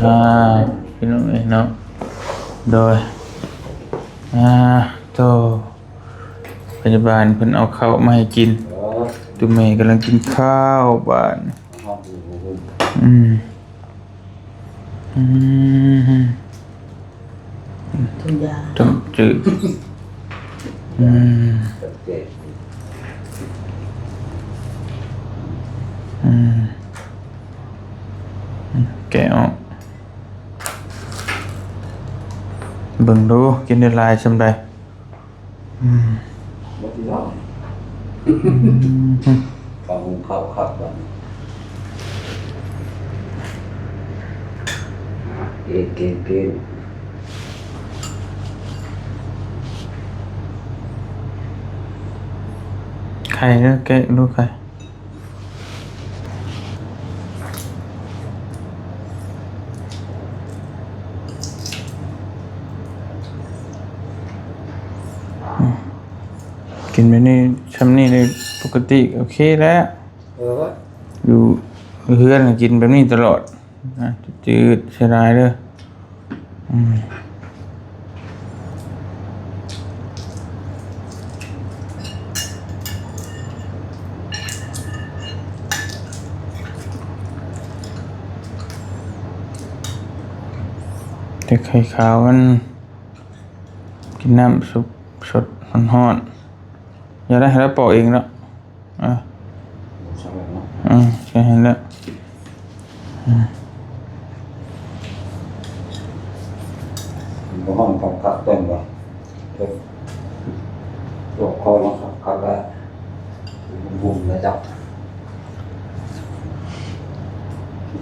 ອ່າ ພີ່ນ້ອງເອີຍເນາະ ໂດຍ ອ່າ ໂຕ ພະຍາບານເພິ່ນເອົາເຂົ້າມາໃຫ້ກິນ ຕຸແມ່ກຳລັງກິນເຂົ້າບາດນີ້ ອືມ ອືມ ຕົ້ມຈືດ ອືມ ອືມ ແກະອອກ ເບິ່ງດູ ກິນໄດ້ຫຼາຍສ່ຳໃດ. ອືມ ບໍ່ຕິດເນາະ ອືມ ເຂົ້າຫຸງເຂົ້າຄັກບາດນີ້ ເກນ ເກນ ເກນ ໄຂ່ເດີ ແກະດູໄຂ່. ອືມ ກິນແບບນີ້ ຊ່ຳນີ້ນີ້ປົກກະຕິໂອເຄແລ້ວ ເອີ ຢູ່ເຮືອນກໍກິນແບບນີ້ຕະຫຼອດນະ ຈືດ ເສຍດາຍເດີ. ອືມ ແຕ່ໄຂ່ຂາວມັນ ກິນນ້ຳຊຸບສົດຮ້ອນໆ ຢ່າໄດ້ໃຫ້ລາວປອກເອງເນາະ. ອ່າ ບໍ່ໃສ່ແລ້ວເນາະ ອືມ ໃສ່ຫັ້ນແຫຼະ ອືມ ມັນບໍ່ຮ້ອນຄັກໆ ເບິ່ງວ່າ ເອີ ຕົວຄອມັນຄັກໆ ແລ້ວ ບຸ້ມໆ ແລ້ວຈັບ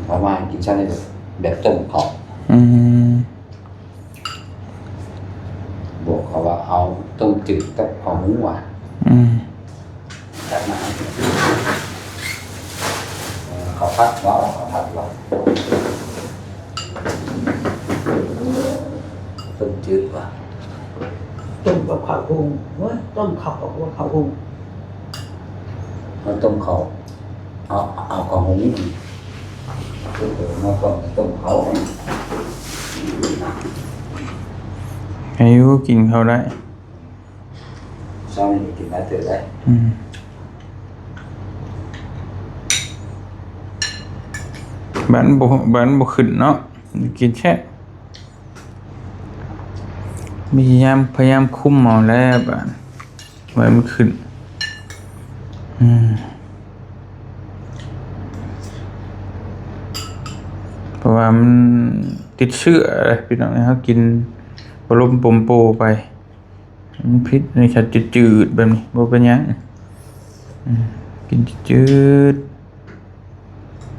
ປະມານກິນຊັ້ນນີ້ ແບບ ແບບຕົ້ມເຂົ້າ ອືມ. ບອກເຂົາວ່າເອົາຕົ້ມຈືດກັບເຂົ້າຫູຫວານ ອືມ ຈັດມາ ເອີ ເຂົ້າຜັດ ເວົ້າເຂົ້າຜັດ ເວົ້າ ຕົ້ມຈືດຫວາ ຕົ້ມກັບເຂົ້າຫູ ໂອ້ຍ ຕົ້ມເຂົ້າກັບເຂົ້າຫູ ເອົາຕົ້ມເຂົ້າ ເອົາ ເອົາເຂົ້າຫູ ເອົາເຂົ້າຫູມາກ່ອນ ຕົ້ມເຂົ້າ ໃຫ້ຢູ່ ກິນເຂົ້າໄດ້ ເຊົ້ານີ້ກິນຫຼາຍເຕີບໄດ໋ ອືມ ບາດບໍ່ ບາດບໍ່ຂຶ້ນເນາະ ກິນແຊບ ພະຍາຍາມ ພະຍາຍາມຄຸມເອົາແຫຼະບາດ ບໍ່ໃຫ້ມັນຂຶ້ນ ອືມ ເພາະວ່າມັນຕິດເຊື້ອເດ້ພີ່ນ້ອງ ເຮົາກິນປະລົມປົມໂປໄປ ມັນຜິດ ອັນນີ້ຄັນຈືດໆ ແບບນີ້ບໍ່ເປັນຫຍັງ ອືມ ກິນຈືດ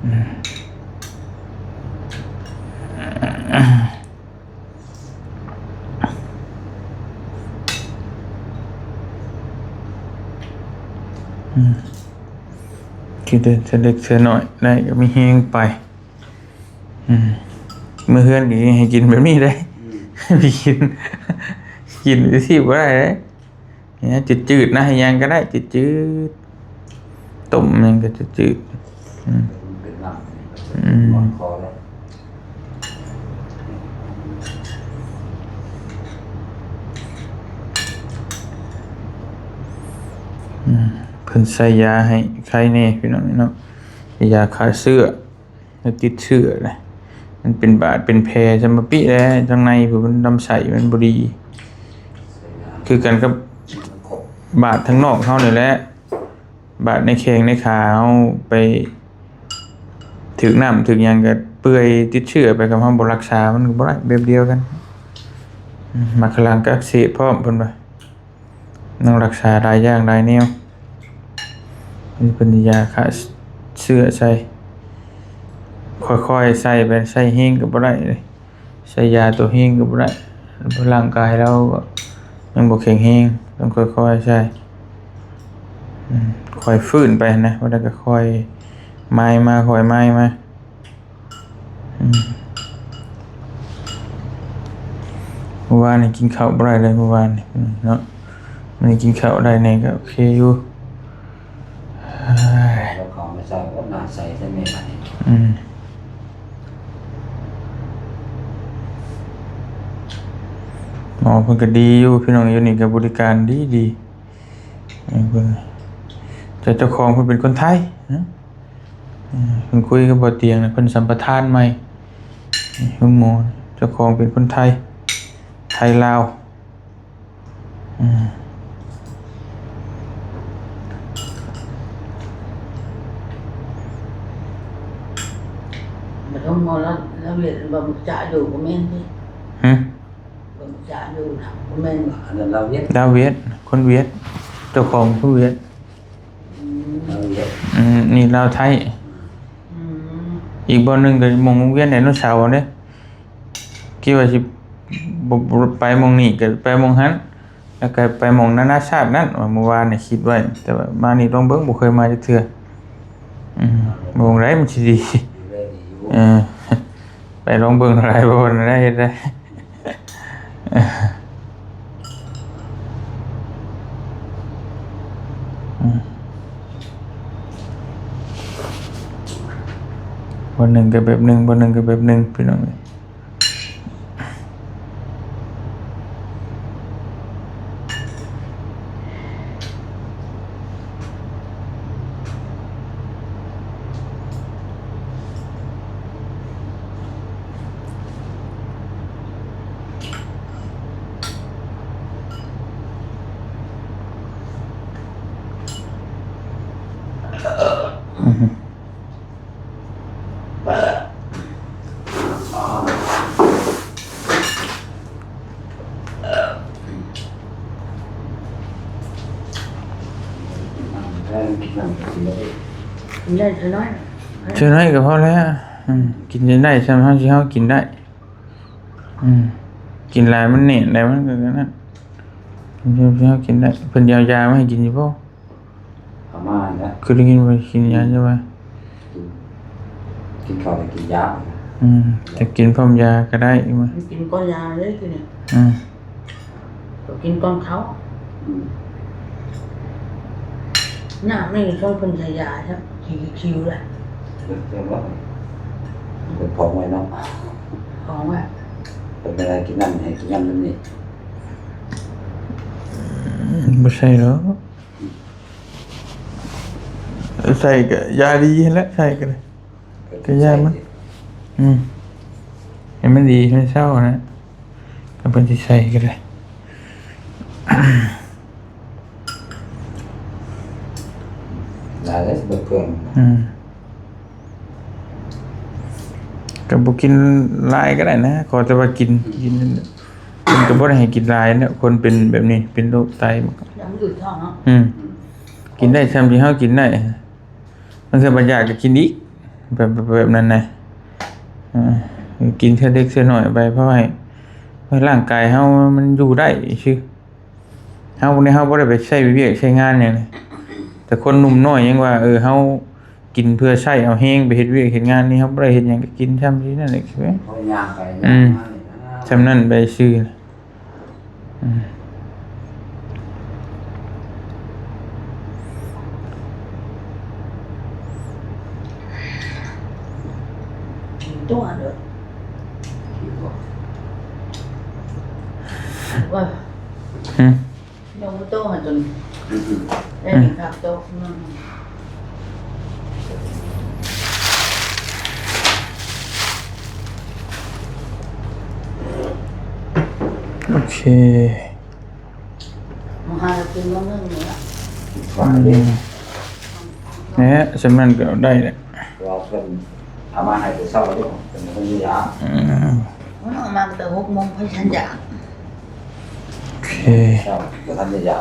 ໆ ອືມ ອືມ ກິນແຕ່ເທື່ອເລັກເທື່ອນ້ອຍ ໄດ້ກໍມີແຮງໄປ ອືມ ເມືອເຮືອນກໍໃຫ້ກິນແບບນີ້ເດ້ ອືມ ໄປກິນ ກິນຈັ່ງຊີ້ບໍ່ໄດ້ເດ້. ນີ້ນະ ຈືດໆ ນະ ຫຍັງກໍໄດ້ ຈືດໆ ຕົ້ມຫຍັງກໍຈືດໆ ອືມ ເປັນນ້ຳ ອືມ ນອນຄໍແລ້ວ ອືມ ເພິ່ນໃສ່ຢາໃຫ້ໄຄແດ່ພີ່ນ້ອງເນາະ ຢາຂ້າເຊື້ອ. ແລ້ວຕິດເຊື້ອເດ້ ມັນເປັນບາດເປັນແຜ ຊຳມະປິແຫຼະ ທາງໃນພຸ້ນ ມັນລຳໄສ້ມັນບໍ່ດີ ຄືກັນກັບບາດທາງນອກເຮົານີ້ແຫຼະ ບາດໃນແຂ້ງໃນຂາເຮົາ ໄປຖືກນ້ຳຖືກຫຍັງກໍເປື່ອຍ ຕິດເຊື້ອໄປ ຄັນເຮົາບໍ່ຮັກສາ ມັນກໍບໍ່ໄດ້ ແບບດຽວກັນ ອືມ ໝາກຂະລັງກໍອັກເສບພ້ອມ ເພິ່ນວ່າ. ຕ້ອງຮັກສາຫຼາຍຢ່າງຫຼາຍແນວ ອັນນີ້ເພິ່ນຢາຂ້າເຊື້ອໃສ່ ຄ່ອຍໆໃສ່ໄປ ໃສ່ແຮງກໍບໍ່ໄດ້ເດ້ ໃສ່ຢາຕົວແຮງກໍບໍ່ໄດ້ ເພາະຮ່າງກາຍລາວກໍຍັງບໍ່ແຂງແຮງ ຕ້ອງຄ່ອຍໆໃສ່ ອືມ ຄ່ອຍຟື້ນໄປຫັ້ນນະ ວ່າແລ້ວກໍຄ່ອຍມາຍມາ ຄ່ອຍມາຍມາ. ອືມ ມື້ວານນີ້ກິນເຂົ້າບໍ່ໄດ້ເລີຍ ມື້ວານນີ້ເນາະ ມື້ນີ້ກິນເຂົ້າໄດ້ແດ່ກໍໂອເຄຢູ່ ແລ້ວເຂົ້າມາໃສ່ ໂອ້ ໜ້າໃສແທ້ແມ່ບາດນີ້ ອືມ. ໝໍເພິ່ນກໍດີຢູ່ພີ່ນ້ອງ ຢູ່ນີ້ກໍບໍລິການດີໆ ເອີ ເພິ່ນ ເຈົ້າ ເຈົ້າຂອງເພິ່ນເປັນຄົນໄທນະ ເອີ ເພິ່ນຄຸຍກັບບໍ່ຕຽງນະ ເພິ່ນສຳປະທານໃໝ່ ໂຮງໝໍ ເຈົ້າຂອງເປັນຄົນໄທ ໄທລາວ. ອືມ ບັດໂຮງໝໍລາວ ລາວວຽດ ບັກຈະຢູ່ບໍ່ແມ່ນຕິ? ຫື? ບັກຈະຢູ່ນະ ບໍ່ແມ່ນບໍ່? ອັນນັ້ນລາວວຽດ ລາວວຽດ ຄົນຫວຽດ ເຈົ້າຂອງຄົນຫວຽດ. ອືມ ລາວຫວຽດ ອືມ ນີ້ລາວໄທ. ອືມ ອີກບ່ອນໜຶ່ງກໍໝ່ອງໂຮງຮຽນໄດໂນເສົາເດ້ ຄິດວ່າຊິ ບໍ່ ບໍ່ໄປໝ່ອງນີ້ກໍໄປໝ່ອງຫັ້ນ ແລ້ວກໍໄປໝ່ອງນານາຊາດນັ້ນ ວ່າມື້ວານນີ້ຄິດໄວ້ ແຕ່ວ່າມານີ້ລອງເບິ່ງ ບໍ່ເຄີຍມາຈັກເທື່ອ. ອືມ ບໍ່ຮູ້ໃດມັນຊິດີ ເອີ ໄປລອງເບິ່ງເທົ່າໃດ ບໍ່ວ່າໄດ້ເຮັດໄດ້. ອືມ ບ່ອນໜຶ່ງກໍແບບໜຶ່ງ ບ່ອນໜຶ່ງກໍແບບໜຶ່ງ ພີ່ນ້ອງເອີຍ. ກິນໄດ້ເທົ່ານ້ອຍ ເທົ່ານ້ອຍກໍພໍແລ້ວ. ອືມ ກິນຈົນໄດ້ ສ່ຳເຮົາ ທີ່ເຮົາກິນໄດ້. ອືມ ກິນຫຼາຍມັນແໜ້ນໄດ໋ ມັນກໍນັ້ນ ເຮົາກິນໄດ້. ເພິ່ນຊິເອົາຢາມາໃຫ້ກິນຢູ່ບໍ່? ເອົາມາແລ້ວ ຄືໄດ້ຍິນວ່າກິນຢາ ອືມ ໃຊ່ບໍ່? ກິນ ກິນເຂົ້າແລ້ວກິນຢາ. ອືມ ຈະກິນພ້ອມຢາກໍໄດ້ ມັນກິນກ່ອນຢາເລີຍຄືນີ້. ອືມ ກໍກິນກ່ອນເຂົ້າ. ອືມ ຍາມນີ້ຊ່ວງເພິ່ນໃສ່ຢາຊະ ຄິວໆ ລະ ເປັນພອງໄວ້ເນາະ ພອງໄວ້ ເພິ່ນເວລາກິນນ້ຳໃຫ້ກິນນ້ຳນຳນີ້. ອືມ ບໍ່ໃສ່ດອກ ໃສ່ກໍຢາດີຫັ້ນແຫຼະ ໃສ່ກໍໄດ້ ກໍຢາມັນ. ອືມ ໃຫ້ມັນດີ ໃຫ້ເຊົານະ ກໍເພິ່ນຊິໃສ່ກໍໄດ້. ຫຼາຍແລ້ວຊິເບິດເຄື່ອງ. ອືມ ກໍບໍ່ກິນຫຼາຍກໍໄດ້ນະ ຂໍແຕ່ວ່າກິນ ກິນ ເພິ່ນກໍບໍ່ໄດ້ໃຫ້ກິນຫຼາຍນະ ຄົນເປັນແບບນີ້ ເປັນໂລກໄຕມັນກໍ ຢາກມັນອືດທ້ອງເນາະ. ອືມ ກິນໄດ້ຊ່ຳທີ່ເຮົາກິນໄດ້ ບາງເທື່ອບັດຢາກກໍກິນອີກ ແບບ ແບບນັ້ນນະ. ເອີ ກິນເທື່ອເລັກເທື່ອນ້ອຍໄປ ເພາະໃຫ້ ໃຫ້ຮ່າງກາຍເຮົາມັນຢູ່ໄດ້ຊື່. ເຮົານີ້ ເຮົາບໍ່ໄດ້ໄປໃຊ້ວຽກໃຊ້ງານຫຍັງເດ ແຕ່ຄົນໜຸ່ມນ້ອຍຍັງວ່າ ເອີ ເຮົາກິນເພື່ອໃຊ້ເອົາແຮງໄປເຮັດວຽກເຮັດງານນີ້ ເຮົາບໍ່ໄດ້ເຮັດຫຍັງ ກໍກິນຊ່ຳທີ່ນັ້ນແຫຼະ. ເຮົາຍ່າງໄປ ອືມ ຍ່າງມານີ້ນະ ຊ່ຳນັ້ນໄປຊື່. ອືມ ຕົວເດີ ວ່າ ຫຶ? ຍົກໂຕຫັ້ນຈົນ ອືມ ໄດ້ກິນຄັກໂຕ. ໂອເຄ ມາຫາກິນມື້ໜຶ່ງນີ້ລະ. ອືມ ແນ່ ສ່ຳນັ້ນກໍໄດ້ແຫຼະ. ວ່າເພິ່ນເອົາມາໃຫ້ແຕ່ເຊົ້າຢູ່ ເພິ່ນບໍ່ທັນໄດ້ຢາ. ອືມ ມັນເອົາມາຕັ້ງແຕ່ຫົກໂມງ ໃຜສັນຢາ. ໂອເຄ ເຊົ້າບໍ່ທັນໄດ້ຢາ.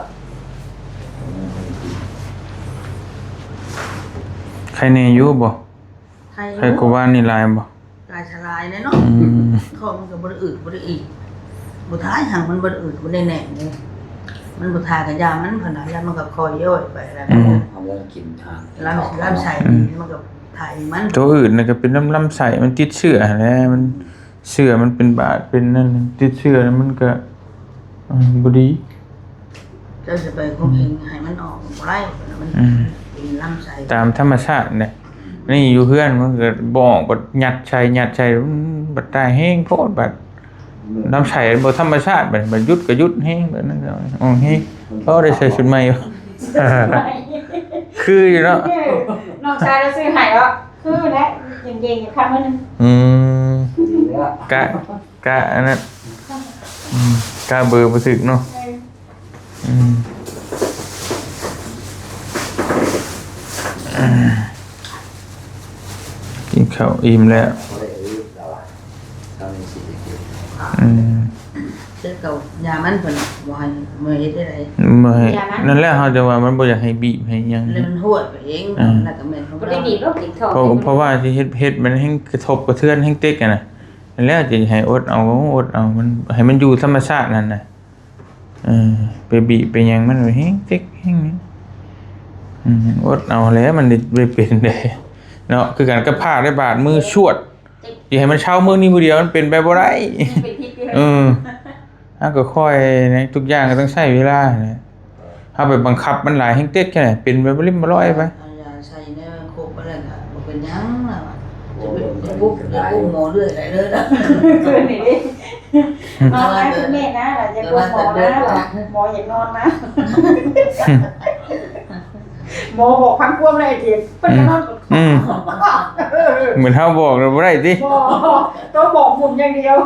ໄຄແນ່ຢູ່ບໍ່? ໄຄຢູ່ ໄຄກວ່າວານນີ້ຫຼາຍບໍ່? ຫຼາຍສະຫຼາຍແນ່ເນາະ. ອືມ ທ້ອງມັນກໍບໍ່ໄດ້ອືດບໍ່ໄດ້ອີກ ບໍ່ຖ່າຍຫັ້ນ ມັນບໍ່ໄດ້ອືດບໍ່ໄດ້ແໜ້ນເດ້. ມັນບໍ່ຖ່າຍກໍຢ່າມັນ ເພິ່ນວ່າ ຢ່າມັນກໍຄ່ອຍຍ່ອຍໄປແລ້ວ. ອືມ ເຮົາບໍ່ໄດ້ກິນທາງ ລຳ ລຳໄສ້ ອືມ ມັນກໍຖ່າຍມັນ. ຕົວອືດນັ້ນກໍເປັນນຳລຳໄສ້ ມັນຕິດເຊື້ອຫັ້ນແຫຼະ ມັນ ເຊື້ອມັນເປັນບາດເປັນນັ້ນ ຕິດເຊື້ອແລ້ວມັນກໍ ອືມ ບໍ່ດີ. ເຈົ້າຈະໄປຂົ່ມເຫັງໃຫ້ມັນອອກບໍ່ໄດ້ ມັນ ອືມ ເປັນລຳໄສ້ຕາມທຳມະຊາດເດ້. ນີ້ຢູ່ເຮືອນມັນກໍບໍ່ອອກ ບັດຍັດໃສ່ ຍັດໃສ່ ອືມ ບັດຕາຍແຮງໂພດ ບັດ ລຳໄສ້ບໍ່ທຳມະຊາດ ບັດ ບັດຢຸດກໍຢຸດແຮງ ແບບນັ້ນກໍອອກແຮງ. ເອີ ໄດ້ໃສ່ຊຸດໃໝ່ຢູ່ ຄືຢູ່ເນາະ. ນ້ອງຊາຍລາວຊື້ໃຫ້ເນາະ ຄືແຫຼະ ເຢັນໆຢູ່ຄ່ຳມື້ໜຶ່ງ. ອືມ ກະ ກະອັນນັ້ນ ອືມ ກະເບີບໍ່ຖືກເນາະ. ເອີ ອືມ ອືມ ກິນເຂົ້າອີ່ມແລ້ວ. ບໍ່ໄດ້ອືດແລ້ວວ່າ ເຈົ້ານີ້ຊິໄດ້ກິນ. ອືມ ແຕ່ເກົ່າຢາມັນເພິ່ນບໍ່ໃຫ້ ບໍ່ເຮັດໄດ້ໃດ. ບໍ່ໃຫ້ ຢາມັນ ນັ້ນແຫຼະ ເຮົາຈະວ່າມັນບໍ່ຢາກໃຫ້ບີບໃຫ້ຫຍັງ ແລ້ວມັນຫວດໄປເອງ. ອ່າ ແລ້ວກໍແມ່ນຂອງ ບໍ່ໄດ້ບີບ ເຮົາ ເຮົາກິນເຂົ້າ. ເພາະ ເພາະວ່າຊິເຮັດ ເຮັດມັນແຮ່ງກະທົບກະເທືອນ ແຮ່ງເຕັກຫັ້ນນະ. ແລ້ວຈະໃຫ້ອົດເອົາ ກໍອົດເອົາ ມັນໃຫ້ມັນຢູ່ທຳມະຊາດຫັ້ນນະ. ເອີ ໄປບີບໄປຫຍັງມັນແຮ່ງເຕັກແຮ່ງນີ້. ອືມ ອົດເອົາແຫຼະ ມັນໄດ້ ໄດ້ເປັນເດ້ເນາະ. ຄືກັນກັບພາກໄດ້ບາດມືຊວດ ຊິໃຫ້ມັນເຊົາມື້ນີ້ມື້ດຽວ ມັນເປັນໄປບໍ່ໄດ້. ເປັນພິດຢູ່. ເອີ ເຮົາກໍຄ່ອຍນະ ທຸກຢ່າງກໍຕ້ອງໃຊ້ເວລານະ. ເຮົາໄປບັງຄັບມັນຫຼາຍແຮ່ງເຕັກແຄ່ໃດ ເປັນໄປບໍ່ລິ້ມບໍ່ລອຍໄປ. ເອົາຢາໃສ່ໃນຄົກໄປແລ້ວກໍບໍ່ເປັນຫຍັງລະວ່າ ຈະໄປ ຈະບຸກ ຈະບຸກໝໍເລື້ອຍໄດ້ເລີຍລະ. ຄືນນີ້ເດ້ ນອນນະ ແມ່ນະ ລະຢ່າກົວໝໍນະ ໝໍຢາກນອນນະ. ໝໍບອກພັນຄວາມແລ້ວ ໄອ້ເຈັບ ເພິ່ນກໍນອນ. ອືມ ເອີ ເໝືອນເຮົາບອກແລ້ວບໍ່ໄດ້ຕິ. ບໍ່ ຕ້ອງບອກໝຸ່ນຢ່າງດຽວ.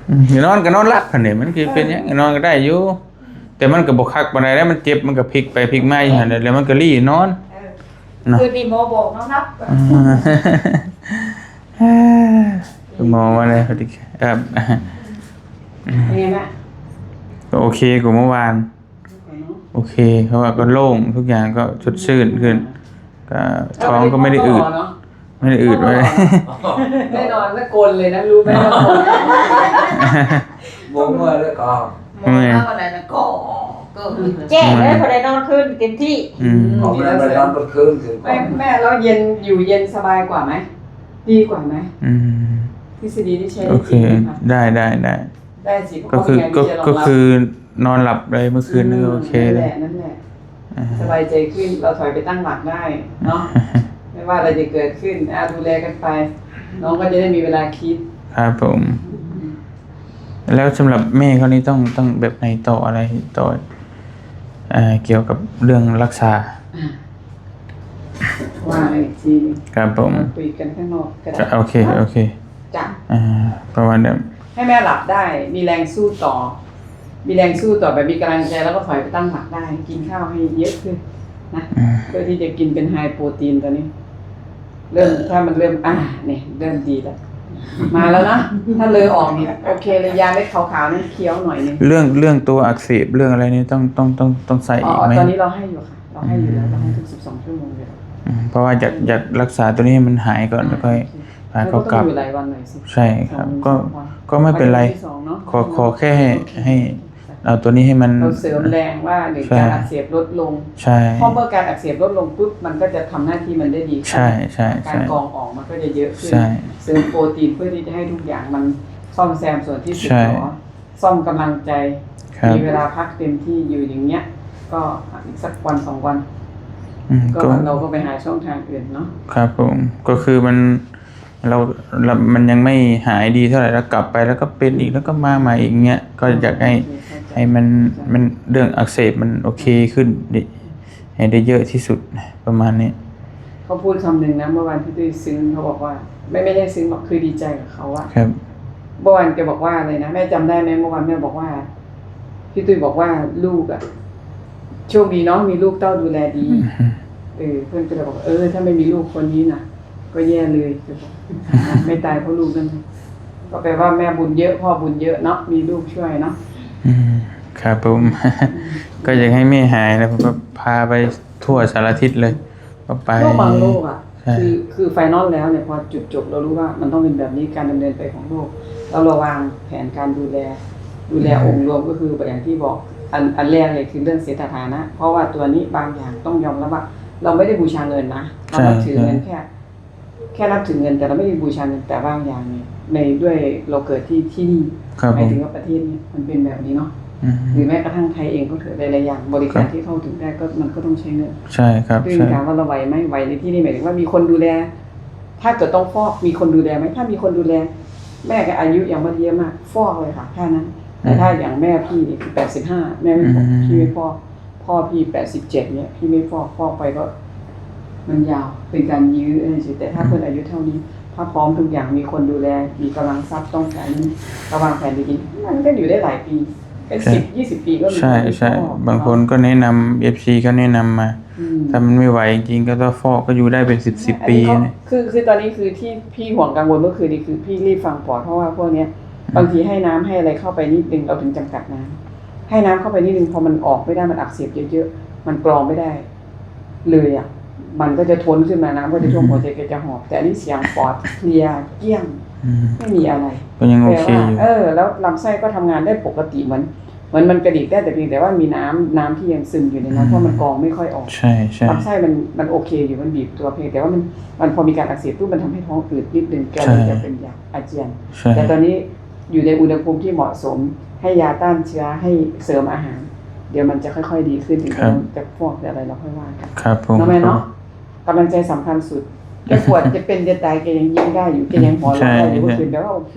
ອືມ ນອນກໍນອນຫຼັບຫັ້ນເດ້ ມັນຄືເປັນຫຍັງ ນອນກໍໄດ້ຢູ່ ແຕ່ມັນກໍບໍ່ຄັກປານໃດແລ້ວ ມັນເຈັບ ມັນກໍພິກໄປພິກມາຢູ່ຫັ້ນແຫຼະ ແລ້ວມັນກໍລີ້ນອນ. ເອີ ເນາະ ຄືນີ້ໝໍບອກນອນຫຼັບ. ເອີ ໝໍວ່າແລ້ວ ເອີ ເປັນໄງລະ? ກໍໂອເຄກວ່າເມື່ອວານ. ໂອເຄ ເພາະວ່າກໍໂລ່ງ ທຸກຢ່າງກໍສົດຊື່ນຂຶ້ນ ກໍທ້ອງກໍໄມ່ໄດ້ອືດ ເນາະ ໄມ່ໄດ້ອືດ ບໍ່ໄດ້ ແນ່ນອນ ແລ້ວກົນເລີຍນະ ຮູ້ໄໝວ່າກົນ. ບໍ່ເມື່ອຍເລີຍກໍ ເມື່ອຍ ເມື່ອຍ ແຈ້ງເລີຍ ພໍໄດ້ນອນຄືນເຕັມທີ່. ອືມ ອອກໄປນອນເບິດຄືນ. ແມ່ ແມ່ ແລ້ວເຢັນ ຢູ່ເຢັນສະບາຍກວ່າໄໝ? ດີກວ່າໄໝ? ອືມ ທິດສະດີນີ້ໃຊ້ໄດ້ຈິງໄໝຄະ? ໂອເຄ ໄດ້ ໄດ້ ໄດ້. ໄດ້ຊິ ກໍຄື ກໍ ກໍຄືນອນຫຼັບໄດ້ມື້ຄືນ ອືມ ໂອເຄເລີຍ ນັ້ນແຫຼະ ນັ້ນແຫຼະ ອ່າ ສະບາຍໃຈຂຶ້ນ ເຮົາຖອຍໄປຕັ້ງຫຼັກໄດ້ເນາະ ແມ່ນວ່າອະໄລຈະເກີດຂຶ້ນ ອ່າ ດູແລກັນໄປ ນ້ອງກໍຈະໄດ້ມີເວລາຄິດ. ຄັບຜົມ ອືມ ແລ້ວສຳລັບແມ່ເຂົານີ້ຕ້ອງ ຕ້ອງແບບໃຫ້ຕໍ່ອະໄລຕໍ່ ເອີ ກ່ຽວກັບເລື່ອງລັກສາ? ອ່າ ວ່າອີກທີໜຶ່ງ ຄັບຜົມ ມາຄຸຍກັນຂ້າງນອກກໍໄດ້. ໂອເຄ ເນາະ ໂອເຄ ຈ້ະ ອ່າ ປະມານນັ້ນ ໃຫ້ແມ່ຫຼັບໄດ້ ມີແຮງສູ້ຕໍ່ ມີແຮງສູ້ຕໍ່ ແບບມີກຳລັງໃຈ ແລ້ວກໍຖອຍໄປຕັ້ງຫຼັກໄດ້ ກິນຂ້າວໃຫ້ເຍອະຂຶ້ນນະ ອືມ ເພື່ອທີ່ຈະກິນເປັນໄຮໂປຣຕີນຕົວນີ້ ເລີ່ມ ຖ້າມັນເລີ່ມ ອ່າ ນີ້ເລີ່ມດີແລ້ວ ມາແລ້ວນະ ຖ້າເລີອອກນີ້ໂອເຄເລີຍ ຢາເມັດຂາວໆນັ້ນຂຽວໜ້ອຍໜຶ່ງ. ເລື່ອງ ເລື່ອງຕົວອັກເສບ ເລື່ອງອະໄລນີ້ຕ້ອງ ຕ້ອງ ຕ້ອງ ຕ້ອງໃສ່ອີກໄໝ? ຕອນນີ້ເຮົາໃຫ້ຢູ່ຄ່ະ ເຮົາໃຫ້ຢູ່ແລ້ວ ເຮົາໃຫ້ທຸກສິບສອງຊົ່ວໂມງຢູ່ແລ້ວ. ອືມ ເພາະວ່າຢາກ ຢາກລັກສາຕົວນີ້ໃຫ້ມັນຫາຍກ່ອນ ອ່າ ແລ້ວຄ່ອຍ ໂອເຄ ພາເຂົາກັບ. ໃຊ້ເວລາຫຼາຍວັນໜ້ອຍຊິ ໃຊ່ຄັບ ສອງມື້ ກໍ ສາມວັນ ກໍໄມ່ເປັນໄລ ວັນທີສອງເນາະ ຂໍ ຂໍແຄ່ໃຫ້ ໂອເຄ ໃຫ້ເອົາຕົວນີ້ໃຫ້ມັນ ເຮົາເສີມແຮງວ່າ ຫຼື ໃຊ່ ການອັກເສບລົດລົງ ໃຊ່ ເພາະເມື່ອການອັກເສບລົດລົງປຸບ ມັນກໍຈະທຳໜ້າທີ່ມັນໄດ້ດີຂຶ້ນ ໃຊ່ ໃຊ່ ການ ໃຊ່ ກອງອອກມັນກໍຈະເຍອະຂຶ້ນ ໃຊ່ ເສີມໂປຣຕີນເພື່ອທີ່ຈະໃຫ້ທຸກຢ່າງມັນສ້ອມແຊມສ່ວນທີ່ສຶກ ໃຊ່ ເນາະ ສ້ອມກຳລັງໃຈ ຄັບ ມີເວລາພັກເຕັມທີ່ຢູ່ຢ່າງເນີ້ຍ ກໍອີກສັກວັນສອງວັນ ອືມ ກໍ ກໍ ເຮົາກໍໄປຫາຊ່ອງທາງອື່ນເນາະ. ຄັບຜົມ ກໍຄືມັນ ລາວ ລາວ ມັນຍັງໄມ່ຫາຍດີເທົ່າໃດ ແລ້ວກັບໄປ ແລ້ວກໍເປັນອີກ ແລ້ວກໍມາໃໝ່ອີກເນີ້ຍ ກໍຢາກໃຫ້ ອືມ ໃຫ້ມັນ ມັນ ເລື່ອງອັກເສບມັນໂອເຄຂຶ້ນ ໃຫ້ໄດ້ເຍອະທີ່ສຸດ ປະມານນີ້. ເຂົາພູດຄຳໜຶ່ງນະ ເມື່ອວານທີ່ຕຸ້ຍຊຶ້ງ ເຂົາບອກວ່າ ໄມ່ ໄມ່ໃຊ່ຊຶ້ງຫລອກ ຄືດີໃຈກັບເຂົາອະ ຄັບ ເມື່ອວານແກບອກວ່າອະໄລນະ ແມ່ຈຳໄດ້ໄໝ? ເມື່ອວານແມ່ບອກວ່າ ພີ່ຕຸ້ຍບອກວ່າ ລູກອະ ໂຊກດີເນາະ ມີລູກເຕົ້າດູແລດີ. ອືມ ເອີ ເພິ່ນກໍເລີຍບອກວ່າ ເອີ ຖ້າໄມ່ມີລູກຄົນນີ້ນະ ກໍແຍ່ເລີຍ ແມ່ຕາຍເພາະລູກນັ້ນ ກໍແປວ່າແມ່ບຸນເຍອະ ພໍ່ບຸນເຍອະເນາະ ມີລູກຊ່ວຍເນາະ. ອືມ ຄັບຜົມ ກໍຢາກໃຫ້ແມ່ຫາຍແລ້ວ ເພິ່ນກໍພາໄປທົ່ວສາລະທິດເລີຍ ກໍໄປ ໂລກບາງໂລກອະ ໃຊ່ ຄື ຄືໄຟນອນແລ້ວເນຍ ພໍຈຸດຈົບ ເຮົາຮູ້ວ່າມັນຕ້ອງເປັນແບບນີ້ ການດຳເນີນໄປຂອງໂລກ ແລ້ວເຮົາວາງແຜນການດູແລ ດູແລ ອືມ ອົງລວມ ກໍຄືຢ່າງທີ່ບອກ ອັນ ອັນແລກເລີຍຄືເລື່ອງເສດຖາຖານະ ເພາະວ່າຕົວນີ້ບາງຢ່າງຕ້ອງຍອມຮັບວ່າ ເຮົາໄມ່ໄດ້ບູຊາເງິນນະ ເຮົານັບຖືເງິນ ແຄ່ ແຄ່ນັບຖືເງິນ ແຕ່ເຮົາໄມ່ໄດ້ບູຊາເງິນ ແຕ່ບາງຢ່າງນີ້ ໃນ ດ້ວຍເຮົາເກີດທີ່ ທີ່ນີ້ ຄັບ ໝາຍເຖິງວ່າປະເທດນີ້ມັນເປັນແບບນີ້ເນາະ ອືມ ຫຼືແມ້ກະທັ່ງໄທເອງກໍເຖິງ ຫຼາຍໆຢ່າງ ບໍລິການ ຄັບ ທີ່ເຂົ້າເຖິງໄດ້ ກໍ ມັນກໍຕ້ອງໃຊ້ເງິນ ໃຊ່ຄັບ ຊຶ່ງ ໃຊ່ ຖາມວ່າເຮົາໄຫວໄໝ? ໄຫວໃນທີ່ນີ້ໝາຍເຖິງວ່າມີຄົນດູແລ ຖ້າເກີດຕ້ອງຟອກ ມີຄົນດູແລໄໝ? ຖ້າມີຄົນດູແລ แม่ก็อายุยังไม่ได้เยอะมาก ฟอกเลยค่ะ แค่นั้น แต่ อืม ถ้าอย่างแม่พี่นี่คือ แปดสิบห้า แม่ไม่ฟอก อืม พี่ไม่ฟอก พ่อพี่ แปดสิบเจ็ด เนี่ย พี่ไม่ฟอก ฟอกไปก็มันยาว เป็นการยื้อเฉยๆ แต่ถ้า อืม เพิ่นอายุเท่านี้ ถ้าพร้อมทุกอย่าง มีคนดูแล มีกำลังทรัพย์ ต้องการเงิน ก็วางแผนดีๆ มันก็อยู่ได้หลายปี เป็น ใช่ สิบ ยี่สิบ ปีก็มี ใช่ คนที่ ใช่ ฟอก บางคนก็แนะนำ เอฟซี ก็แนะนำมา อืม ถ้ามันไม่ไหวจริงๆ ก็ต้องฟอก ก็อยู่ได้เป็นสิบๆ ปี อันนี้เขา นะ คือ คือตอนนี้คือที่พี่ห่วงกังวลเมื่อคืนนี้คือพี่รีบฟังปอด เพราะว่าพวกเนี้ย อืม บางทีให้น้ำให้อะไรเข้าไปนิดนึง เราถึงจำกัดน้ำ ให้น้ำเข้าไปนิดนึง พอมันออกไม่ได้ มันอักเสบเยอะๆ มันกรองไม่ได้เลยอะ มันก็จะทนขึ้นมา น้ำก็จะท่วม อืม หัวใจ แกจะหอบ แต่อันนี้เสียงปอดเคลียร์เกลี้ยง อืม ไม่มีอะไร ก็ยังโอเคอยู่ แปลว่า เออ แล้วลำไส้ก็ทำงานได้ปกติ เหมือน เหมือนมันกระดิกได้ แต่เพียงแต่ว่ามีน้ำ น้ำที่ยังซึมอยู่ในนั้น อืม เพราะมันกรองไม่ค่อยออก ใช่ ใช่ ลำไส้มัน มันโอเคอยู่ มันบีบตัว เพียงแต่ว่ามัน มันพอมีการอักเสบปุ๊บ มันทำให้ท้องอืดนิดนึง แกเลย ใช่ จะเป็นอยากอาเจียน ใช่ แต่ตอนนี้อยู่ในอุณหภูมิที่เหมาะสม ให้ยาต้านเชื้อ ให้เสริมอาหาร เดี๋ยวมันจะค่อยๆ ดีขึ้น ถึง ครับ จะฟอก จะอะไร เราค่อยว่ากัน ครับผม เนาะแม่เนาะ ครับ กำลังใจสำคัญสุด จะปวด จะเป็น จะตาย แกยังยิ้มได้อยู่ แกยังหัวเราะได้อยู่ ใช่ เมื่อคืน ใช่ แปลว่าโอเค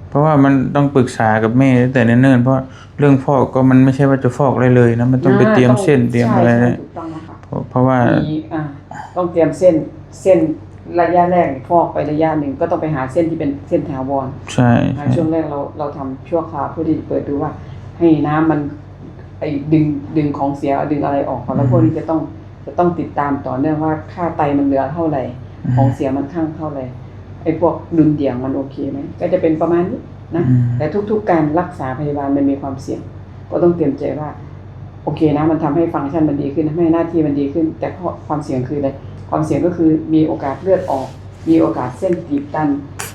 เพราะว่ามันต้องปรึกษากับแม่ตั้งแต่เนิ่นๆ เพราะเรื่องฟอกก็มันไม่ใช่ว่าจะฟอกได้เลยนะ มันต้องไป อ่า เตรียมเส้น ต้อง เตรียมอะไร ใช่ ใช่ นะ ถูกต้องแล้วค่ะ เพราะ เพราะว่า มี อ่า ต้องเตรียมเส้น เส้นระยะแรกนี่ฟอกไประยะหนึ่ง ก็ต้องไปหาเส้นที่เป็นเส้นถาวร ใช่ อ่า ใช่ ช่วงแรกเรา เราทำชั่วคราวเพื่อที่จะเปิดดูว่าให้น้ำมัน ไอ้ดึง ดึงของเสีย ดึงอะไรออกก่อน แล้ว อืม พวกนี้จะต้อง จะต้องติดตามต่อเนื่องว่าค่าไตมันเหลือเท่าไหร่ อืม ของเสียมันคั่งเท่าไหร่ ไอ้พวกดุลเดี่ยงมันโอเคไหม ก็จะเป็นประมาณนี้นะ อืม แต่ทุกๆ การรักษาพยาบาลมันมีความเสี่ยง ก็ต้องเตรียมใจว่า โอเคนะ มันทำให้ฟังก์ชันมันดีขึ้น ทำให้หน้าที่มันดีขึ้น แต่ข้อ ความเสี่ยงคืออะไร ความเสี่ยงก็คือมีโอกาสเลือดออก มีโอกาสเส้นตีบตัน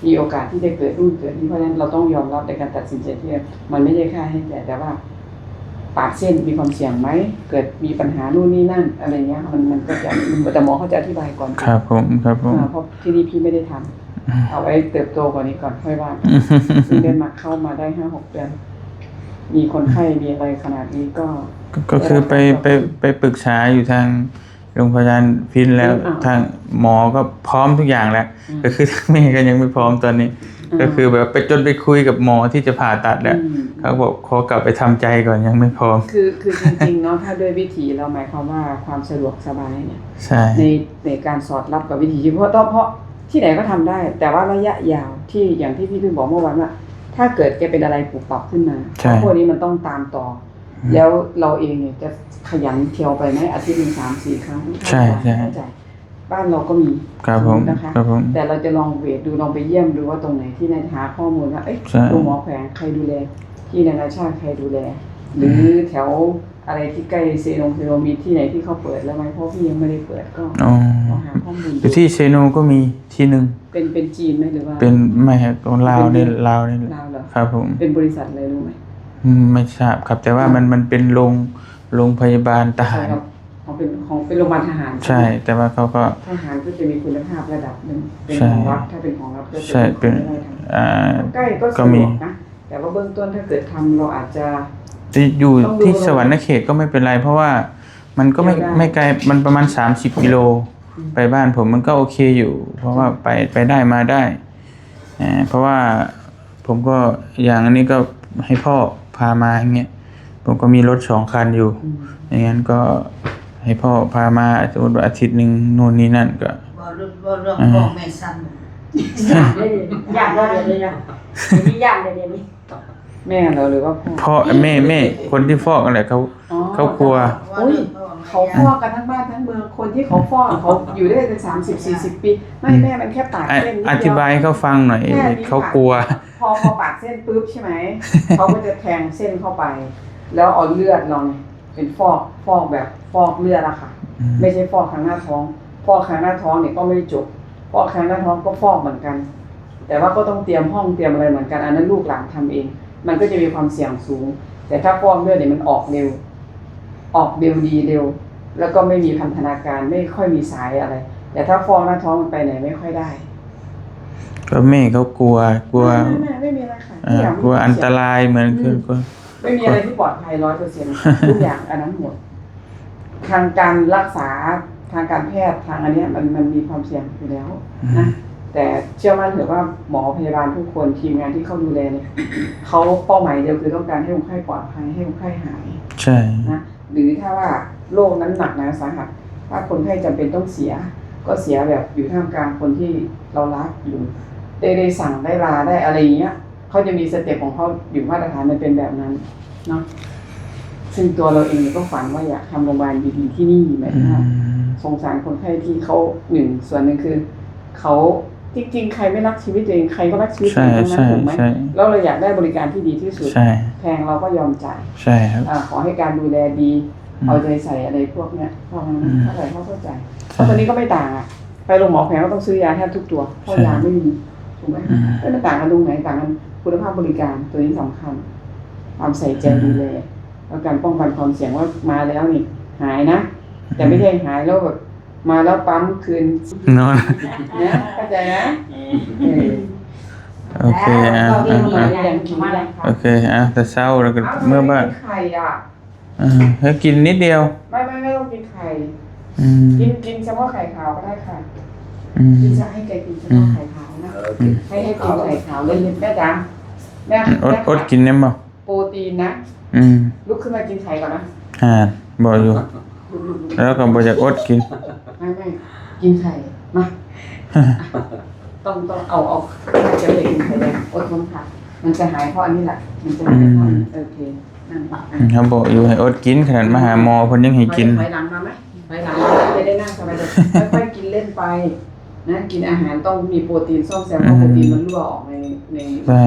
มีโอกาสที่จะเกิดนู่นเกิดนี่ เพราะฉะนั้นเราต้องยอมรับในการตัดสินใจที่มันไม่ใช่ค่าใช้จ่าย แต่ว่าปาดเส้นมีความเสี่ยงไหม เกิดมีปัญหานู่นนี่นั่น อะไรเงี้ย มัน มันก็จะ แต่หมอเขาจะอธิบายก่อน ครับผม ครับผม อ่า เพราะที่นี่พี่ไม่ได้ทำ เอาไว้เติบโตกว่านี้ก่อนค่อยว่ากัน ซึ่งได้มา เข้ามาได้ห้าหกเดือน มีคนไข้มีอะไรขนาดนี้ก็ ก็ ก็คือไป ได้รับการ ไป ไปปรึกษาอยู่ทางโรงพยาบาลพินแล้ว อืม อ่า ทางหมอก็พร้อมทุกอย่างแล้ว อืม ก็คือทางแม่ก็ยังไม่พร้อมตอนนี้ อ่า ก็คือแบบไป จนไปคุยกับหมอที่จะผ่าตัดแล้ว อืม เขาบอกขอกลับไปทำใจก่อน ยังไม่พร้อม คือ คือจริงๆ เนาะ ถ้าด้วยวิถีเราหมายความว่าความสะดวกสบายเนี่ย ใช่ ใน ในการสอดรับกับวิถีชีวิต เพราะต้อง เพราะที่ไหนก็ทำได้ แต่ว่าระยะยาวที่ อย่างที่พี่เพิ่งบอกเมื่อวานว่า ถ้าเกิดแกเป็นอะไรปุบปับขึ้นมา ใช่ พวกนี้มันต้องตามต่อ อืม แล้วเราเองเนี่ยจะขยันเที่ยวไปไหม อาทิตย์หนึ่งสามสี่ครั้ง ใช่ ใช่ เข้าใจ บ้านเราก็มี ครับผม นะคะ ครับผม แต่เราจะลองเวทดู ลองไปเยี่ยมดูว่าตรงไหนที่น่าจะหาข้อมูลว่า เอ๊ะ ใช่ โรงหมอแขวงใครดูแล ที่นานาชาติใครดูแล หรือ อืม แถว อะไรที่ใกล้เซโน เซโนมีที่ไหนที่เขาเปิดแล้วไหม เพราะพี่ยังไม่ได้เปิด ก็ อ๋อ ลองหาข้อมูลดู อยู่ที่เซโนก็มีที่หนึ่ง เป็น เป็นจีนไหม หรือว่า เป็น ไม่ครับ ของลาวนี่ เป็น ลาวนี่แหละ ลาวเหรอ ครับผม เป็นบริษัทอะไรรู้ไหม อืม ไม่ทราบครับ แต่ว่า อ่า มัน มันเป็นโรง โรงพยาบาลทหาร ใช่ครับ ของ เป็น ของ เป็นโรงพยาบาลทหาร ใช่ แต่ว่าเขาก็ ทหารก็จะมีคุณภาพระดับหนึ่ง เป็น ใช่ ของรัฐ ถ้าเป็นของรัฐก็จะ ใช่ เป็น เป็น ของราชการ อ่า ใกล้ก็ ก็มี สะดวกนะ แต่ว่าเบื้องต้นถ้าเกิดทำ เราอาจจะ ที่อยู่ ต้องดู ที่สะหวันนะเขตก็ไม่เป็นไร เพราะว่ามันก็ไม่ เที่ยวได้ ไม่ไกล มันประมาณสามสิบกิโล อืม ไปบ้านผมมันก็โอเคอยู่ เพราะว่า ใช่ ไป ไปได้มาได้ อ่า เพราะว่าผมก็ อย่างอันนี้ก็ให้พ่อพามาอย่างเงี้ย ผมก็มีรถสองคันอยู่ อืม อย่างงั้นก็ให้พ่อพามา สมมุติว่าอาทิตย์หนึ่งนู่นนี่นั่นก็ เว้าเรื่อง เว้าเรื่อง อ่า พ่อแม่สั่น ย่านเลย ย่านเลย ย่านเลย ย่านเลย เดี๋ยวนี้ แม่เหรอ หรือว่าพ่อ พ่อ แม่ แม่ คนที่ฟอกนั่นแหละ เขา อ๋อ เขากลัว อุ๊ย เขาฟอกกันทั้งบ้านทั้งเมือง คนที่เขาฟอกเขาอยู่ได้เป็นสามสิบสี่สิบปี ไม่ อืม แม่มันแค่ปาดเส้นนิดเดียว อ- อธิบายให้เขาฟังหน่อย แค่นี้ เขากลัว ปาด พอ พอปาดเส้นปุ๊บใช่ไหม เขาก็จะแทงเส้นเข้าไป แล้วเอาเลือดเราเนี่ย เป็นฟอก ฟอกแบบฟอกเลือดอะค่ะ อืม ไม่ใช่ฟอกทางหน้าท้อง ฟอกทางหน้าท้องเนี่ยก็ไม่จบ ฟอกทางหน้าท้องก็ฟอกเหมือนกัน แต่ว่าก็ต้องเตรียมห้องเตรียมอะไรเหมือนกัน อันนั้นลูกหลานทำเอง มันก็จะมีความเสี่ยงสูง แต่ถ้าฟอกเลือดเนี่ยมันออกเร็ว ออกเร็วดีเร็ว แล้วก็ไม่มีพันธนาการ ไม่ค่อยมีสายอะไร แต่ถ้าฟอกหน้าท้องมันไปไหนไม่ค่อยได้ ก็แม่เขากลัว กลัว ไม่ ไม่ ไม่ ไม่มีอะไรค่ะ เอ่อ ทุกอย่าง กลัวอันตรายเหมือน อืม กัน กลัว ไม่มีอะไรที่ปลอดภัยร้อยเปอร์เซ็นต์ ทุกอย่างอันนั้นหมด ทางการรักษา ทางการแพทย์ ทางอันเนี้ยมัน มันมีความเสี่ยงอยู่แล้ว อืม นะ แต่เชื่อมั่นเถอะว่าหมอพยาบาลทุกคน ทีมงานที่เขาดูแลเนี่ย เขาเป้าหมายเดียวคือต้องการให้คนไข้ปลอดภัย ให้คนไข้หาย ใช่ นะ หรือถ้าว่าโรคนั้นหนักหนาสาหัส ถ้าคนไข้จำเป็นต้องเสีย ก็เสียแบบอยู่ท่ามกลางคนที่เรารักอยู่ ได้ ได้สั่ง ได้ลา ได้อะไรอย่างเงี้ย เขาจะมีสเต็ปของเขาอยู่ มาตรฐานมันเป็นแบบนั้นเนาะ ซึ่งตัวเราเองก็ฝันว่าอยากทำโรงพยาบาลดีๆที่นี่ หมายถึงว่า อืม สงสารคนไข้ที่เขา หนึ่ง ส่วนหนึ่งคือเขา จริงๆ ใครไม่รักชีวิตตัวเอง ใครก็รักชีวิตตัวเองทั้งนั้น ใช่ ถูกไหม ใช่ แล้วเราอยากได้บริการที่ดีที่สุด ใช่ แพงเราก็ยอมจ่าย ใช่ครับ อ่า ขอให้การดูแลดี อืม เอาใจใส่อะไรพวกเนี้ย พอมัน อืม เท่าไหร่เขาก็จ่าย ใช่ เพราะตอนนี้ก็ไม่ต่างอะ ไปโรงหมอแผนก็ต้องซื้อยาแทบทุกตัว เพราะ ใช่ ยาไม่มี ถูกไหม อืม แล้วมันต่างกันตรงไหน ต่างกันคุณภาพบริการ ตัวนี้สำคัญ ความใส่ใจ อืม ดูแล แล้วการป้องกันความเสี่ยงว่ามาแล้วนี่หายนะ แต่ อืม ไม่ใช่หายแล้วแบบมาแล้วปั๊มคืน นอน นะ เข้าใจนะ เออ โอเค อ่ะ แล้วก็ อ่ะ อ่ะ เรื่องนี้ยังกินไม่ได้ค่ะ โอเค อ่ะ แต่เช้าแล้วก็ เอา เมื่อบ้าน ไม่กินไข่อ่ะ อ่า ให้กินนิดเดียว ไม่ ไม่ ไม่ต้องกินไข่ อืม กิน กินเฉพาะไข่ขาวก็ได้ค่ะ อืม กินจะให้แกกินเฉพาะ อืม ไข่ขาวนะ เออ ให้ ให้กินไข่ขาวเล่นๆ แม่จ๋า แม่ อด แม่ อดกินแน่บ่ โปรตีนนะ อืม ลุกขึ้นมากินไข่ก่อนนะ อ่า บ่อยู่ แล้วก็บ่อยากอดกิน ไม่ ไม่ กินไข่ มา ต้อง ต้องเอา เอา จะไปกินไข่แดง อดทนค่ะ มันจะหายเพราะอันนี้แหละ มันจะหายเพราะ อืม โอเค นั่นแหละ อืม เขาบอกอยู่ให้อดกิน ขนาดมาหาหมอเพิ่นยังให้กิน ถอยหลังมาไหม ถอยหลังมา จะได้นั่งสบายๆ ค่อยๆ กินเล่นไป นะ กินอาหารต้องมีโปรตีนซ่อมแซม เพราะ อืม โปรตีนมันรั่วออกใน ใน ใช่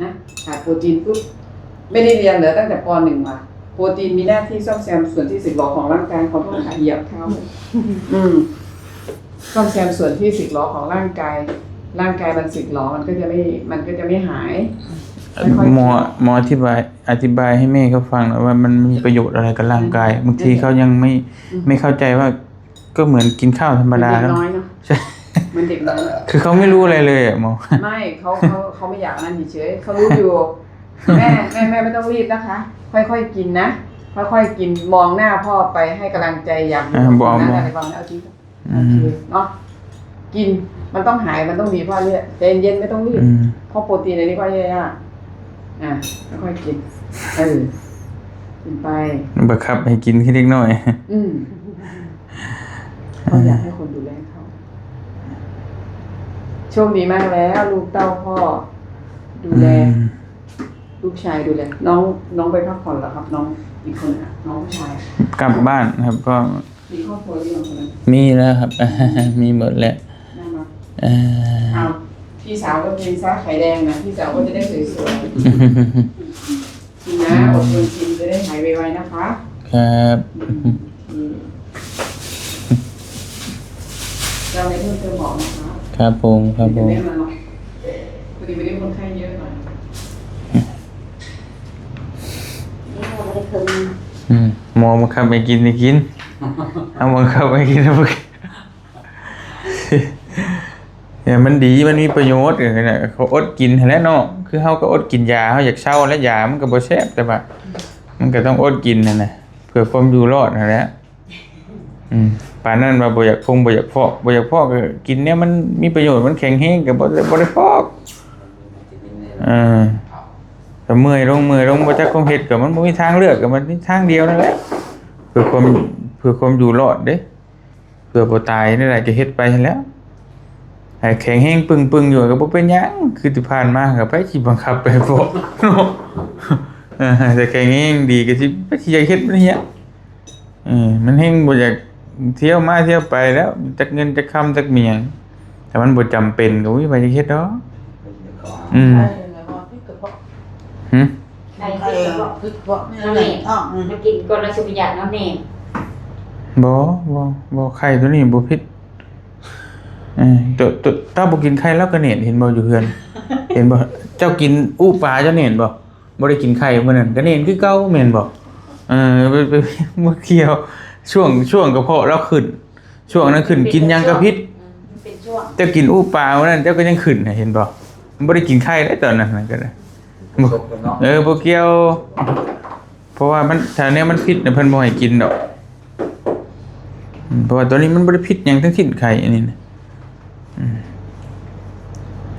นะ ขาดโปรตีนปุ๊บ ไม่ได้เรียนเหรอตั้งแต่ ป.หนึ่ง มา โปรตีนมีหน้าที่ซ่อมแซมส่วนที่สึกหรอของร่างกาย ขอโทษค่ะ เหยียบเท้า อืม ซ่อมแซมส่วนที่สึกหรอของร่างกาย ร่างกายมันสึกหรอ มันก็จะไม่ มันก็จะไม่หาย ค่อยๆ หมอ หมออธิบาย อธิบายให้แม่เขาฟังหน่อยว่ามันมีประโยชน์อะไรกับร่างกาย อืม บางทีเขายังไม่ อืม ไม่เข้าใจว่า ก็เหมือนกินข้าวธรรมดา เหมือนเด็กน้อยเนอะ ใช่ เหมือนเด็กน้อย คือเขาไม่รู้อะไรเลยอะหมอ ไม่ เขา เขา เขาไม่อยากนั่นเฉยๆ เขารู้อยู่ แม่ แม่ แม่ไม่ต้องรีบนะคะ ค่อยๆ กินนะ ค่อยๆ กิน มองหน้าพ่อไป ให้กำลังใจ อยากอยู่ อ่า บอก นะ บอก อะไรประมาณนั้น เอาจริง อืม โอเคเนาะ กิน มันต้องหาย มันต้องดี เพราะเนี่ย ใจเย็นๆ ไม่ต้องรีบ อืม เพราะโปรตีนอันนี้ก็แย่ยาก อ่ะ ค่อยๆ กิน เออ กินไป บังคับให้กินคือเด็กน้อย อืม เขาอยากให้คนดูแลเขา โชคดีมากแล้ว ลูกเต้าพ่อดูแล อืม ลูกชายดูแล น้อง น้องไปพักผ่อนแล้วครับ น้องอีกคนน่ะ น้องผู้ชาย กลับบ้านครับ ก็ มีครอบครัวหรือยังคนนั้น มีแล้วครับ มีหมดแล้ว น่ารัก เอ่อ อ้าว พี่สาวก็กินซะไข่แดงนะ พี่สาวก็จะได้สวยๆ กินนะ อืม อดทนกินจะได้หายไวๆ นะคะ ครับ อืม โอเค จะเอาอะไรเพิ่มเติมบอกนะคะ ครับผม ครับผม เดี๋ยวแม่มาเนาะ พอดีวันนี้คนไข้เยอะหน่อย อืม หมอบังคับให้กินให้กิน เอาบังคับให้กินให้บ่กิน เนี่ยมันดี มันมีประโยชน์ เขาอดกินหั้นแหละเนาะ คือเฮาก็อดกินยา เฮาอยากเซาและยามันก็บ่แซ่บ แต่ว่ามันก็ต้องอดกินหั้นนะ เพื่อความอยู่รอดหั้นแหละ อืม ปานนั้นว่าบ่อยากฟงบ่อยากฟอก บ่อยากฟอกก็กินแนวมันมีประโยชน์ มันแข็งแรงก็บ่ได้ บ่ได้ฟอก เออ ก็เมื่อยลง เมื่อยลง บ่จักคงเฮ็ด ก็มันบ่มีทางเลือก ก็มันมีทางเดียวนั่นแหละ เพื่อความ เพื่อความอยู่รอดเด้ เพื่อบ่ตายแนวใดก็เฮ็ดไปหั้นแหล้ว ให้แข็งแรงปึงๆ อยู่ก็บ่เป็นหยัง คือที่ผ่านมาก็ไผสิบังคับไปฟอกเนาะ เออ แต่แข็งแรงดีก็สิ ไผสิอยากเฮ็ดมันเหีย เออ มันแฮ่งบ่อยากเที่ยวมาเที่ยวไปแล้ว จักเงินจักคำจักมีหยัง ถ้ามันบ่จำเป็นก็บ่มีไผอยากเฮ็ดดอก อืม หึ ไข่ ไข่ คือ คือ คือ น้ำแหน่งท้อง อืม มันกินก่อนแล้วสิบ่อยากน้ำแหน่ง บ่ บ่ บ่ ไข่ตัวนี้บ่ผิด เออ ตัว ตัว ถ้าบ่กินไข่ลาวก็แหน่น เห็นบ่อยู่เฮือน เห็นบ่ เจ้ากินอู้ปลาเจ้าแหน่นบ่ บ่ได้กินไข่มื้อนั้นก็แหน่นคือเก่าแม่นบ่ เออ ไป ไป บ่เกี่ยว ช่วง ช่วงกระเพาะลาวขึ้น ช่วงนั้นขึ้น กินหยังก็ผิด อืม มันเป็นช่วง เจ้ากินอู้ปลามื้อนั้นเจ้าก็ยังขึ้นน่ะ เห็นบ่ มันบ่ได้กินไข่เด้ตอนนั้นน่ะก็ได้ บ่ เออ บ่เกี่ยว เพราะว่ามัน ถ้าแนวมันผิดน่ะเพิ่นบ่ให้กินดอก อืม เพราะว่าตัวนี้มันบ่ได้ผิดหยังทั้งสิ้น ไข่อันนี้นะ อืม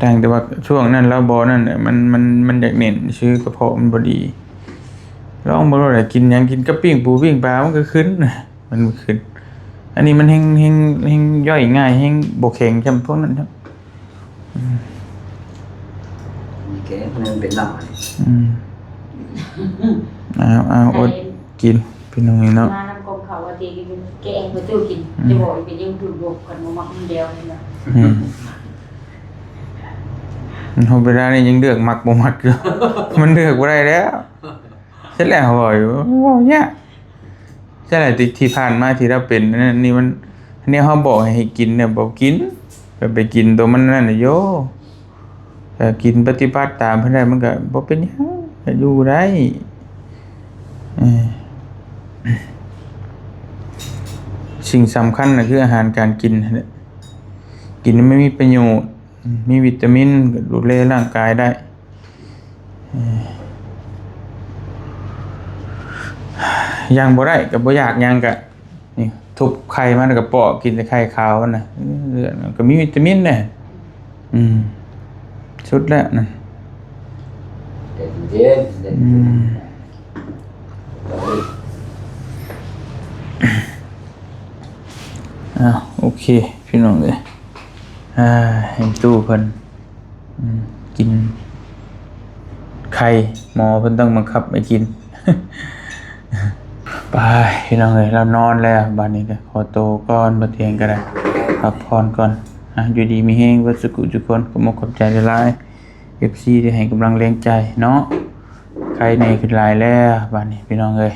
ຕ່າງແຕ່ວ່າຊ່ວງນັ້ນລາວບໍ່ນັ້ນແຫຼະ ມັນ ມັນ ມັນຢາກເໜັນຊື່ ກະເພາະມັນບໍ່ດີ. ລອງເບິ່ງໂລດແຫຼະ ກິນຫຍັງ ກິນກັບປີ້ງປູປີ້ງປາ ມັນກະຂຶ້ນ ມັນຂຶ້ນ. ອັນນີ້ມັນແຮງ ແຮງ ແຮງຍ່ອຍງ່າຍ ແຮງບໍ່ແຂງສ່ຳພວກນັ້ນ. ອືມ ມີແກງ ມັນເປັນນ້ຳ ອືມ ເອົາ ເອົາ ອົດກິນ ພີ່ນ້ອງເອີຍເນາະ. ມານຳກົມເຂົາວ່າຕິ ແກງປະຕູກິນ ອືມ ຈະບອກອີກເປັນຫຍັງ ດູດບົກກັນບໍ່ມັກມັນແລ້ວນີ້ນະ. ອືມ ເຮົາເວລານີ້ຍັງເລືອກມັກບໍ່ມັກຢູ່ ມັນເລືອກບໍ່ໄດ້ແລ້ວ. ເສັດແລ້ວເຮົາເວົ້າຢູ່ ເວົ້າຍາກ. ຈັ່ງໃດ ທີ່ ທີ່ຜ່ານມາທີ່ລາວເປັນອັນນັ້ນນີ້ ມັນ ແນວເຮົາບອກໃຫ້ ໃຫ້ກິນນະ ບໍ່ກິນ ກໍໄປກິນໂຕມັນນັ້ນນະໂຍ. ກໍກິນປະຕິບັດຕາມເພິ່ນໄດ້ ມັນກໍບໍ່ເປັນຫຍັງ ກໍຢູ່ໄດ້. ເອີ ສິ່ງສຳຄັນນະ ຄືອາຫານການກິນຫັ້ນແຫຼະ ກິນໃຫ້ມັນມີປະໂຫຍດ ມີວິຕາມິນ ກໍດູແລຮ່າງກາຍໄດ້. ເອີ ຫຍັງບໍ່ໄດ້ກໍບໍ່ຢາກຫຍັງ ກະນີ້ທຸບໄຂ່ມັນ ແລ້ວກໍເປາະກິນແຕ່ໄຂ່ຂາວມັນນະ ເລືອດມັນກໍມີວິຕາມິນແດ່. ອືມ ສຸດແລ້ວນັ້ນ ໃຈເຢັນໆ ໃຈເຢັນ. ອືມ ອ້າວ ໂອເຄ ພີ່ນ້ອງເອີຍ ອ່າ ເຫັນຕູ້ເພິ່ນ ອືມ ກິນໄຂ່ ໝໍເພິ່ນຕ້ອງບັງຄັບໃຫ້ກິນ. ໄປ ພີ່ນ້ອງເອີຍ ລາວນອນແລ້ວ ບາດນີ້ກໍຂໍໂຕກ່ອນ ບ່າວທຽງກໍໄດ້ພັກຜ່ອນກ່ອນ. ອ່າ ຢູ່ດີມີແຮງເບິດສຸຂູສຸຄົນ ຂອບອົກຂອບໃຈຫຼາຍໆ ເອັຟຊີ ທີ່ໃຫ້ກຳລັງແຮງໃຈເນາະ. ໄຄແນ່ຂຶ້ນຫຼາຍແລ້ວ ບາດນີ້ ພີ່ນ້ອງເອີຍ.